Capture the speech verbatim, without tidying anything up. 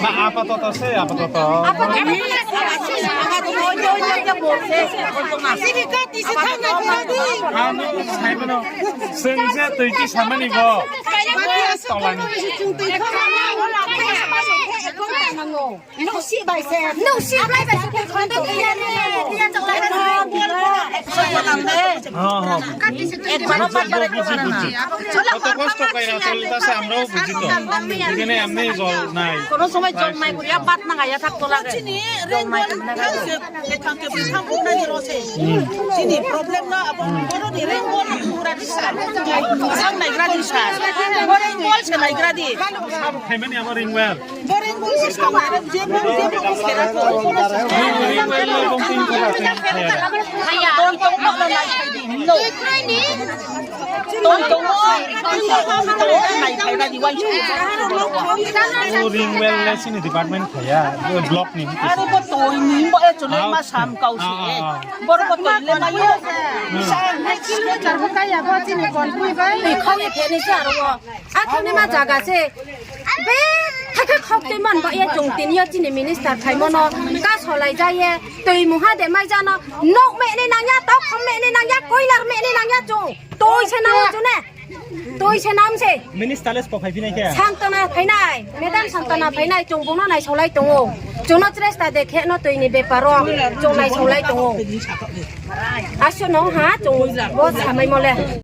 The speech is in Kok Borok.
Ma, apatot se, apatot. Ano, sai mano. Sengse twi ki samani bo. Tolani. Nuh si bai se. Nuh si bai bai se. Kondo kaya ne. Kaya chok lai. Ha, ha. Ek baro pat baro. বুঝি, বুঝি। কত কষ্ট কইরা চলতাছে, আমরাও বুঝি তো। এখানে এমনি জল নাই। কোনো সময় জল নাই, করিয়া পাত না গায়া থাকতো লাগে। Jol nai, jol nai. Chini problem no abo boroni ring wall ni pura di sir. Sang naigra di sir. Bo ring wall se naigra di. Sabo khaimani abo ring wall. Bo ring wall se sabo je bo je bo se ra ko. Ring wall no bong tin ko ra tin. Ton ton no nai khai di. No. Ton ton no. Ton ton no nai khai ra di wai. O ring wall le chini department khaya. Block ni. Aro bo toi ni bo e chule ma sam kau si e. Borok bo toi le mayo. Kilometer bo kaya bo chini kon pui bai. Twi khani pheni se aro bo. Athani ma jaga se. Be thakha khok twi man ba ya chong tin ya chini minister khai mono. Ka solai ja ye. Twi muha de mai jano. Nok me ni nang ya, tok khom me ni nang ya, koilar me ni nang ya chong. Toi se nang chune. Toi se nam se. Minister les po phai phinai khe. Santana phainai, madam Santana phainai, chwng bono nai solai tongo. Chwngno chres ta de khe no twi ni beparo, chwng nai solai tongo. Aso no ha, chwng bo samai mole.